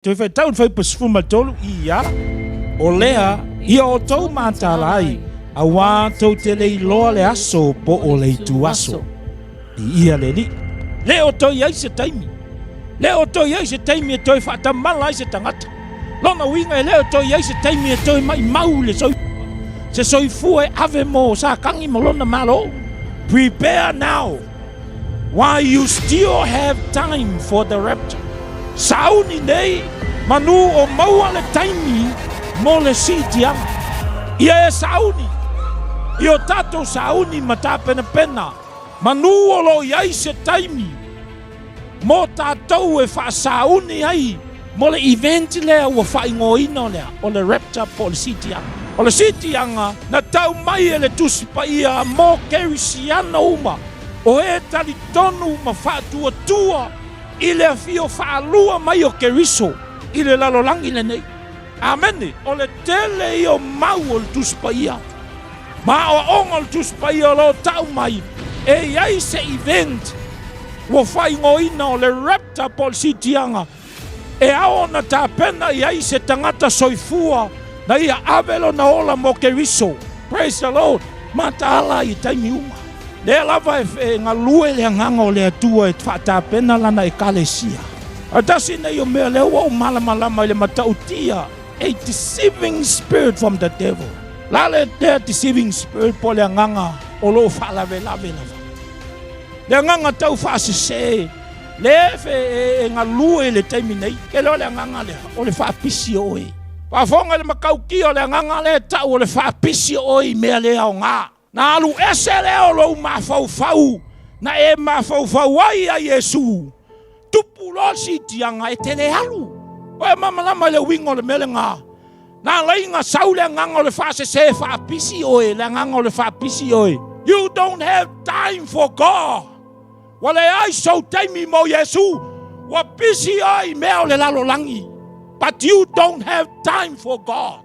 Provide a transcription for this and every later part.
Toe faitau le fuaiupu 13, ia, O lea, ia outou mataala ai, auā tou te le iloa le aso po o le ituaso. Viia le Alii. Le o toe i ai se taimi. Le o toe i ai se taimi e toe faatamala ai se tagata. Lona uiga e le o toe i ai se taimi e toe maimau le soifua, se soifua e ave mo Satani ma lona malo. Prepare now. While you still have time for the rapture. Sauni nei, manu o maua le taimi mo le siitiaga. Ia e sauni, i o tatou sauni ma tapenapena, manu o lo o i ai se taimi mo tatou e faasauni ai mo le event lea ua faaigoaina o le a? O le rapture po o le siitiaga. O le siitiaga na tau mai e le Tusi Paia mo Kerisiano uma, o e talitonu ma faatuatua i le afio faalua mai o Keriso i le lalolagi lenei. Amene! O le tele ia o mau o le Tusi Paia ma aoaoga o le Tusi Paia o lo o tau mai e i ai se event ua faaigoaina o le rapture po o le siitiaga e ao ona tapena i ai se tagata soifua na ia ave lona ola mo Keriso. Praise the Lord! Mataala i taimi uma. Lea lava e galue le agaga o le Atua e faatapena lana Ekalesia. A tasi nei o mea lea ua ou malamalama i le matautia, a deceiving spirit from the devil. La le lea deceiving spirit po o le agaga o lo o faalavelave lava. Le agaga tau faasese le fe e galue i le taimi nei. Ke leo le agaga lea o le faapisi o oe. Faafofoga i le matautia o le agaga lea e tau o le faapisi o oe i mea le aoga. Na alu ese lea o lou mafaufau na e mafaufau ai ia Iesu, tupu loa le siitiaga e te le alu. Ua e malamalama i le uiga o le mea lena? Na ala ai na sau le agaga o le faasese faapisi oe, le agaga o le faapisi oe. You don't have time for God. Ua leai sou taimi mo Iesu, ua pisi oe i mea o le lalolagi. But you don't have time for God.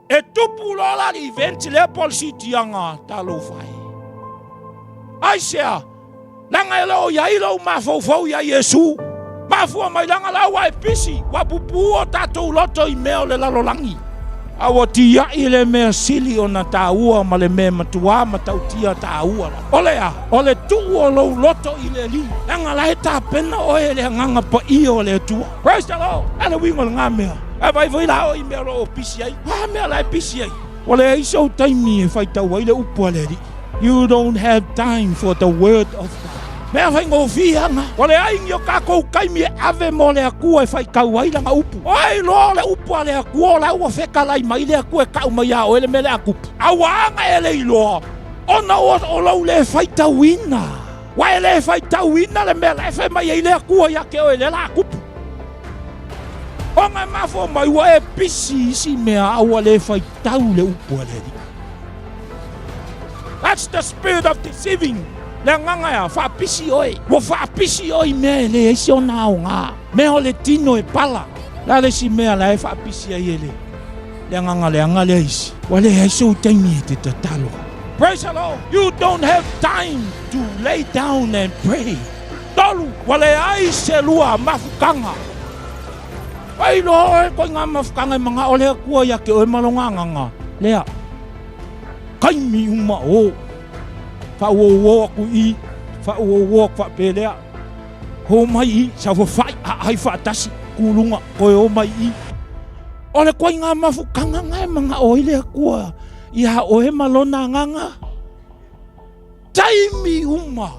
E tupu loa la le event lea po o le siitiaga, talofa e. Aisea? Leaga e le o i ai lou mafaufau iā Iesu. Mafua mai leaga la ua e pisi, ua pupuu o tatou loto i mea o le lalolagi. A ua tiai le mea sili ona taua ma le mea matuā matautia taua lava. O le a? O le tuu o lou loto i le Alii, leaga la e tapena oe e le Agaga Paia o le Atua. Praise the Lord! A le uiga o lena mea. Ae vaai foi la oe i mea o lo o pisi ai. O a mea la e pisi ai? Ua leai sou taimi e faitau ai le upu a le Alii. You don't have time for the word of God. Mea faigofie ana. Ua leai ni o tatou taimi e ave mo le Atua e faitau ai lana upu. O ai loa le upu a le Atua o la ua fetalai mai le Atua e tau mai ia oe le mea lea a tupu. A ua aga e le iloa ona o lou le faitauina. Ua e le faitauina le mea la e fai mai ai le Atua ia te oe lea la a tupu. Ona e mafua mai ua e pisi isi mea a ua le faitau le upu a le Alii. That's the spirit of deceiving. Le agaga ea, faapisi oe. Ua faapisi oe i mea e leai se ona aoga. Mea o le tino e pala. Le a le isi mea la e faapisi ai e le, le agaga leaga lea isi. Ua leai sou taimi e te tatalo. Praise the Lord. You don't have time to lay down and pray. Tolu, ua leai se lua mafutaga. Pai loa oe koe ngā mafutaga e manao le Atua ia te oe ma lona agaga, lea. Taimi uma o. Whaauauo aku i, whaauauo aku whaapelea. Ho mai i, saufawhai, aai whaatasi, kulunga, koe o mai i. O le koe ngā mafutaga ngā e manao ai le Atua ia oe ma lona agaga. Taimi uma,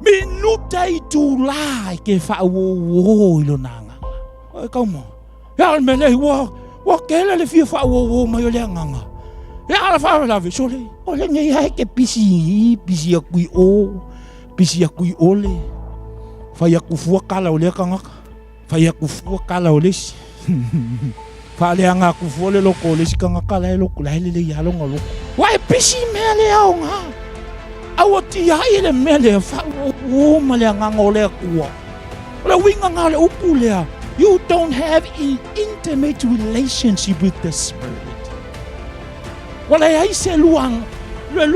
minute itulā e ke whaauauo i lona agaga. Oe kauma, e ala mea nei, ua, ua kele le fia whaauauo mai o le agaga. E ala whawelawe, sole, o le nei hae ke pisi i, pisi aku i o, pisi aku i ole, whai aku fua kala o lea kangaka. Fai aku fua kala o le isi. Faaleaga aku fua le loko o le isi tagata la e loko, la e lelei lava lona loko. Ua e pisi i mea le aoga. A ua tiai le mea lea faauauo ma le agaga o le Atua. O le uiga lena o le upu lea, you don't have an intimate relationship with the Spirit. Ua leai se lua,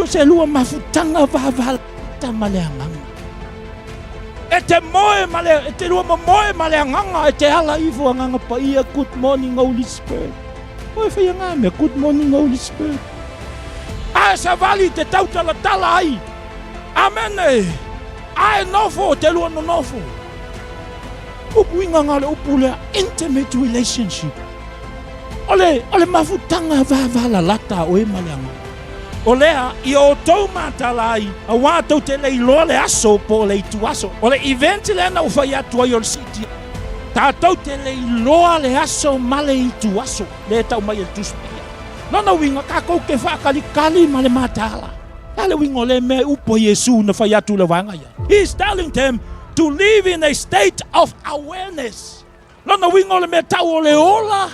se lua mafutaga vavalata ma le agaga. E te moe ma le, e te lua momoe ma le agaga, e te ala ifo agaga paia, good morning Holy Spirit. Oe whai ngā mea, good morning Holy Spirit. A e savali te tautalatala ai. Amene. A e nofo te lua nonofo. Upu inga ngā le upu lea, intimate relationship. O le, o le mafutaga vavalalata a oe ma le agaga. O lea, ia outou matala ai, auā tou te le iloa le aso po o le ituaso. O le event lea na ou fai atu ai o le siitia. Tatou te le iloa le aso ma le ituaso, lea e tau mai e le Tusi Paia. Lona uiga, tatou te faakalikali ma le mataala. Le a le uiga o lea mea e upu a Iesu na fai atu i le vaega ia? He is telling them to live in a state of awareness. Lona uiga o le mea tau o le ola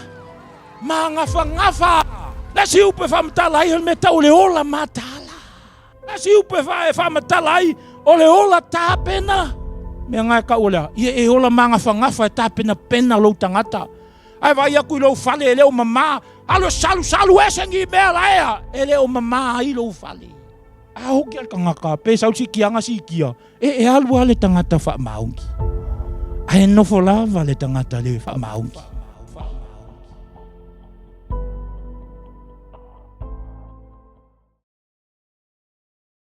magafagafa. Le isi upu e faamatala ai o le mea tau o le ola mataala. Le isi upu e faamatala ai o le ola tapena. Mea nga e kau o lea, ia e ola magafagafa e tapenapena lou tagata. Ae vaai atu i lou fale e le o mamā, alu e salusalu ese ni mea laea e le o mamā ai lou fale. A hoki a le tagata, pe sau sikiaga sikia, E, e alu lava le tagata faamaoni, ae nofo lava le tagata le faamaoni.